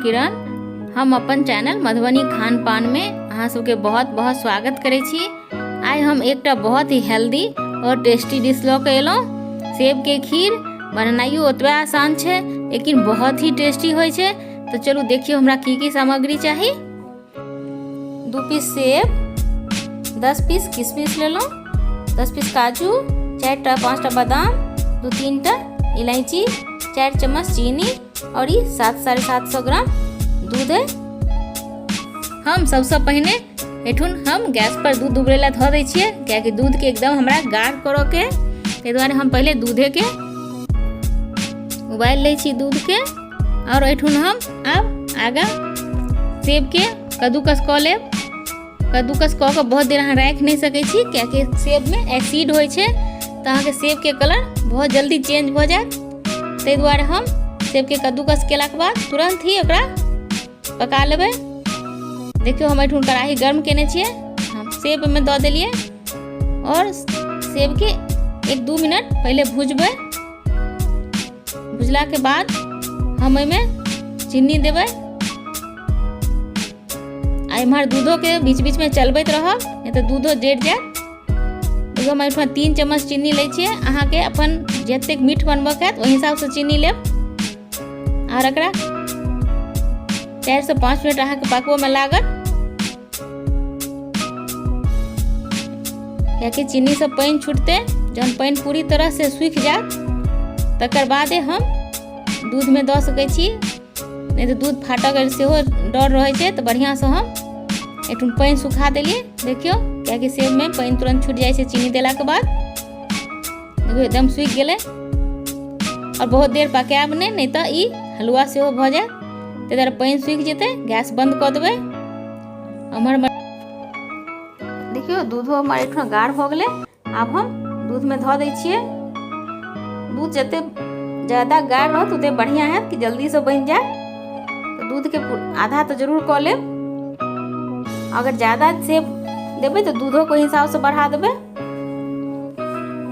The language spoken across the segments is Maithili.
किरण। हम अपन चैनल मधुबनी खान पान में अहाँ सबके बहुत बहुत स्वागत करै छी। आइ हम एकटा बहुत ही हेल्दी और टेस्टी डिश लऽ के एलहुँ, सेब के खीर। बनेनाइयो ओतबे आसान छै, लेकिन बहुत ही टेस्टी होइ छै। तऽ चलू देखियौ हमरा की की सामग्री चाही। 2 पीस सेब, 10 पीस किशमिश लेलहुँ, 10 पीस काजू, 4टा 5टा बादाम, 2-3टा इलायची, 4 चम्मच चीनी और ई सात साढ़े सात सौ ग्राम दूध है। हम सबसे पहिने एठुन हम गैस पर दूध उबले ला धऽ दै छियै, कियाकि दूध के एकदम हमरा गाढ़ करऽ के, ताहि दुआरे हम पहिले दूधे के उबालि लै छी दूध के। और एठुन हम आब आगाँ सेब के कद्दूकस कऽ लेब। कद्दूकस कऽ कऽ बहुत देर अहाँ राखि नहि सकै छी, कियाकि सेबमे एसिड होइ छै, तऽ अहाँके सेबके कलर बहुत जल्दी चेंज भऽ जायत। ताहि दुआरे हम सेबके कद्दूकस केलाके बाद तुरन्त ही ओकरा पका लेबै। देखियौ, हम एहिठुन कढ़ाही गर्म केने छियै, हम सेब ओहिमे दऽ देलियै और सेबके 1-2 मिनट पहिले भुजबै। भुजलाके बाद हम एहिमे चीनी देबै आ एम्हर दूधोके बीच बीचमे चलबैत रहब, नहि तऽ दूधो जरि जायत। देखियौ, हम एहिठाम 3 चम्मच चीनी लै छियै। अहाँके अपन जतेक मीठ बनबऽके हैत, ओहि हिसाबसँ चीनी लेब। आर एकरा 4 से 5 मिनट अहाँके पकबोमे लागत, कियाकि चीनीसँ पानि छूटतै। जहन पानि पूरी तरहसँ सूखि जायत, तकर बादे हम दूधमे दऽ सकै छी, नहि तऽ दूध फाटऽके सेहो डर रहै छै। तऽ बढ़िआँसँ हम एहिठाम पानि सुखा देलियै। देखियौ, कियाकि सेबमे पानि तुरन्त छूटि जाइ छै चीनी देलाके बाद। देखियौ, एकदम सूखि गेलै। आओर बहुत देर पकायब नहि, नहि तऽ ई हलुआ सेहो भऽ जायत। ताहि दुआरे पानि सूखि जेतै, गैस बन्द कऽ देबै। हमर देखियौ, दूधो हमर एहिठाम गाढ़ भऽ गेलै। आब हम दूधमे धऽ दै छियै। दूध जते ज्यादा गाढ़ रहत, ओते बढ़िआँ हैत कि जल्दीसँ बनि जायत। तऽ दूधके आधा तऽ जरूर कऽ लेब। अगर ज्यादा सेब देबै तऽ दूधोके ओहि हिसाबसँ बढ़ा देबै।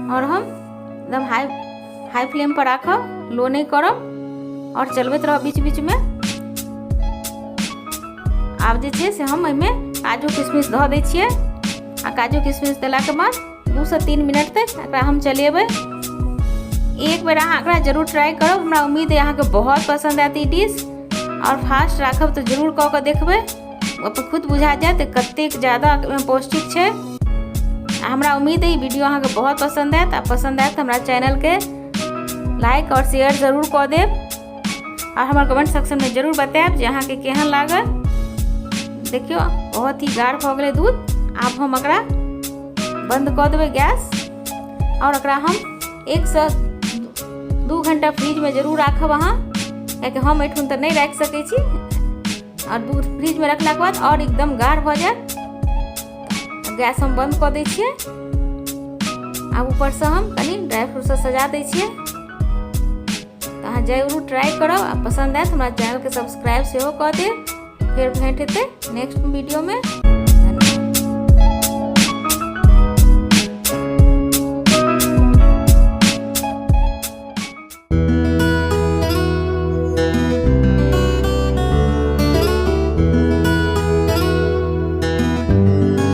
आओर हम एकदम हाई हाई फ्लेम पर राखब, लो नहि करब आओर चलबैत रहब बीच बीचमे। आब जे छै से हम एहिमे काजू किशमिश धऽ दै छियै आ काजू किशमिश देलाके बाद 2 से 3 मिनट तक एकरा हम चलेबै। एक बेर अहाँ एकरा जरूर ट्राई करब। हमरा उम्मीद है अहाँके बहुत पसंद आयत ई डिश। आओर फास्ट राखब तऽ जरूर कऽ कऽ देखबै, अपन खुद बुझा जायत कतेक ज्यादा पौष्टिक छै। आ हमरा उम्मीद है ई वीडियो अहाँके बहुत पसंद आयत। आ पसंद आयत तऽ हमरा चैनलके लाइक और शेयर जरूर कऽ देब आ हमर कमेंट सेक्शनमे जरूर बतायब जे अहाँके केहन लागल। देखियौ, बहुत ही गाढ़ भऽ गेलै दूध। आब हम एकरा बंद कऽ देबै गैस आओर एकरा हम 1 से 2 घंटा फ्रिजमे जरूर राखब अहाँ, कियाकि हम एहिठुन तऽ नहि राखि सकै छी। आओर दूध फ्रिजमे रखलाके बाद आओर एकदम गाढ़ भऽ जायत। गैस हम बंद कऽ दै छियै। आब ऊपरसँ हम कनि ड्राई फ्रूटसँ सजा दै छियै। तऽ अहाँ जरूर ट्राई करब आ पसन्द आयत हमरा चैनलके सब्सक्राइब सेहो कऽ देब। फेर भेंट हेतै नेक्स्ट वीडियोमे।